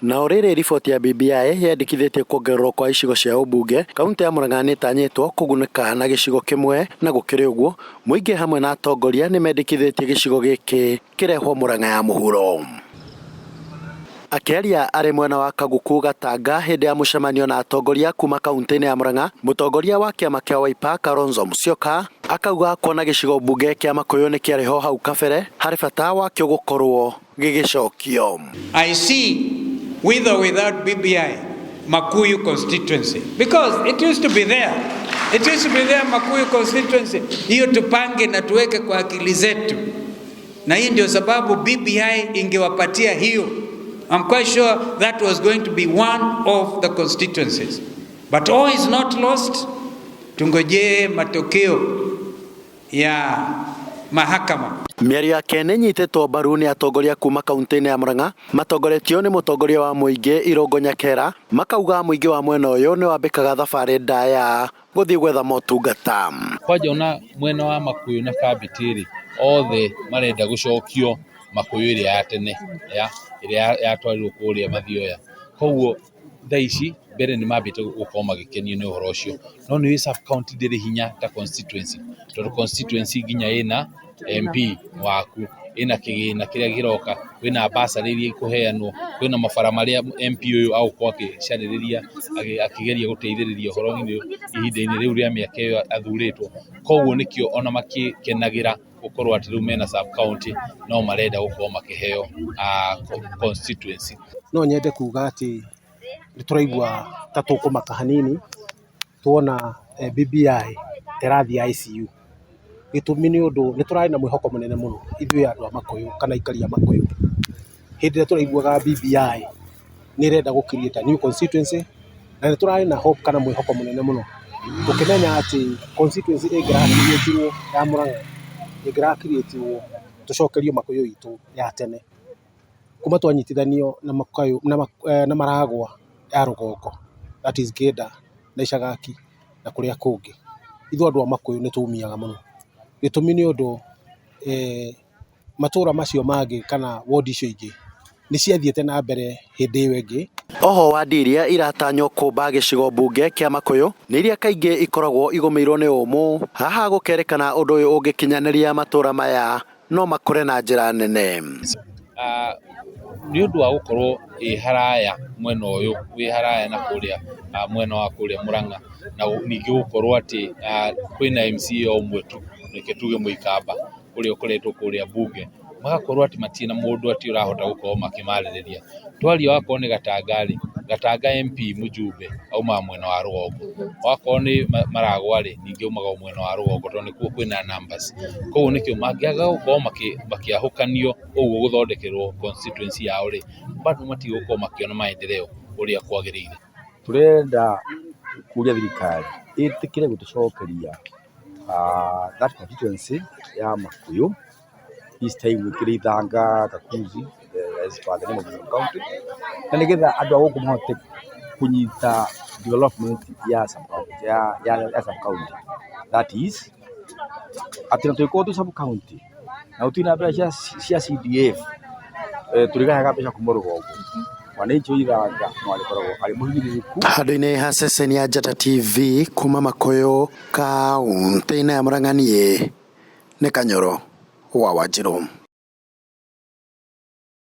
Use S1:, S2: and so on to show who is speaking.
S1: Na o rĩrĩ riboti ya BBI yendekithĩtie kuongererwo kwa icigo cia ũmbunge, kaunti ya Murang'a nĩĩtanyĩtwo kũgunĩka na gĩcigo kĩmwe na gũkĩrĩ ũguo, mũingĩ hamwe na atongoria nĩmendekithĩtie gĩcigo gĩkĩ kĩrehwo Murang'a ya mũhuro. Akĩaria arĩ mwena wa Kaguku Gatanga hĩndĩ ya mũcemanio na atongoria kuma kaunti-inĩ ya Murang'a, mũtongoria wa kĩama kĩa Wiper Kalonzo Musyoka akauga kuona gĩcigo mbunge kĩa Makuyu nĩ kĩarĩ ho hau kabere harĩ bata wakĩo gũkorwo gĩgĩcokio.
S2: I see with or without BBI Makuyu constituency because it used to be there. It used to be there Makuyu constituency. Hiyo tupange na tuweke kwa akili zetu, na hii ndio sababu BBI ingewapatia hiyo. I'm quite sure that was going to be one of the constituencies. But all is not lost. Tungojee matokeo ya mahakama.
S1: Mĩario yake nĩ ĩnyitĩtwo mbaru nĩ atongoria kuma kaunti-inĩ ya Murang'a matongoretio nĩ mũtongoria wa mũingĩ Irũngũ Nyakera makauga mũingĩ wa mwena ũyũ nĩ wambĩkaga thabarĩ ndaya gũthiĩ gwetha motungata.
S3: Kwanja ona mwena wa Makuyu na Kambiti rĩ, othe marenda gũcokio Makuyu ĩrĩa ya tene ya ĩrĩa yatwarirwo kũrĩa Mathioya. Koguo thaa ici mbere nĩ mambĩte gũkorwo magĩkenio nĩ ũhoro ũcio, no nĩ ũĩ sub county ndĩrĩ hinya ta constituency, tondũ constituency nginya ĩna MP waku, ĩna kĩgĩna kĩrĩa kĩroka, kwĩna bursary iria ikũheanwo, kwĩna mabara marĩa MP ũyũ agũkorwo akĩcarĩrĩria akĩgeria gũteithĩrĩria ũhoro-inĩ ihinda-inĩ rĩu rĩa mĩaka ĩyo athurĩtwo. Koguo nĩkĩo ona makĩkenagĩra gũkorwo atĩ rĩu mena sub county no marenda gũkorwo makĩheo constituency.
S4: No nyende kuga atĩ nĩ tũraigua ta tũkũmaka hanini tuona BBI ĩrathiĩ ICU. Gĩtũmi nĩ ũndũ nĩ tũrarĩ na mwĩhoko mũnene mũno ithuĩ andũ a Makuyu kana aikari a Makuyu. Hĩndĩ ĩrĩa tũraiguaga BBI nĩ ĩrenda gũ create a new constituency na nĩ tũrarĩ na hope kana mwĩhoko mũnene mũno tũkĩmenya atĩ constituency ĩngĩra create irwo ya Murang'a ĩngĩra create irwo tũcokerio Makuyu itũ ya tene. Kuma twanyitithanio na Makuyu na Maragwa ya rũgongo that is Ngĩnda na Icagaki na kũrĩa kũngĩ, ithuĩ andũ a Makuyu nĩ tũumiaga mũno. Gĩtũmi nĩ ũndũ matũra macio mangĩ kana ward icio ingĩ nĩ ciathiĩte na mbere hĩndĩ ĩyo ĩngĩ.
S1: Oho wadi iria iratanywo kũmba gĩcigo mbunge kĩa Makuyu nĩ iria kaingĩ ikoragwo igũmĩirwo nĩ ũmũ. Haha gũkerĩkana ũndũ ũyũ ũngĩkinyanĩria matũra maya no makũre na njĩra nene.
S3: Nĩ ũndũ wa gũkorwo ĩ haraya mwena ũyũ wĩ haraya na kũrĩa mwena wa kũrĩa Mũrang'a na ningĩ gũkorwo atĩ kwĩna MCA ũmwe tu, reke tuge Mũikamba ũrĩa ũkoretwo kũrĩa mbunge, magakorwo atĩ matirĩ na mũndũ atĩ ũrahota gũkorwo makĩmarĩrĩria. Twaria wakorwo nĩ Gatanga rĩ, Gatanga MP mũjumbe aumaga mwena wa rũgongo, wakorwo nĩ Maragwa rĩ, ningĩ aumaga o mwena wa rũgongo tondũ nĩkuo kwĩna numbers. Koguo nĩkĩo mangĩaga gũkorwo makĩahũkanio ũguo gũthondekerwo constituency yao rĩ, bado matigũkorwo makĩona maendeleo ũrĩa kwagĩrĩire.
S5: Tũrenda kũria thirikari ĩtĩkĩre gũtũcokeria that constituency ya Makuyu this time ĩkĩrĩ Ithanga, Kakuzi as per the name of the county na nĩgetha andũ a gũkũ mahote kũnyita development ya sub county ya sub county that is atĩ ona tũngĩkorwo twĩ sub county na gũtirĩ na mbeca cia CDF tũrĩgayaga mbeca kuma rũgongo mwananchi wa Ithanga no arĩkoragwo arĩ mũhinyĩrĩrĩku.
S1: Handũ-inĩ ha ceceni ya Njata TV kuma Makuyu kaunti-inĩ ya Murang'a niĩ nĩ Kanyoro wa Wanjirũ.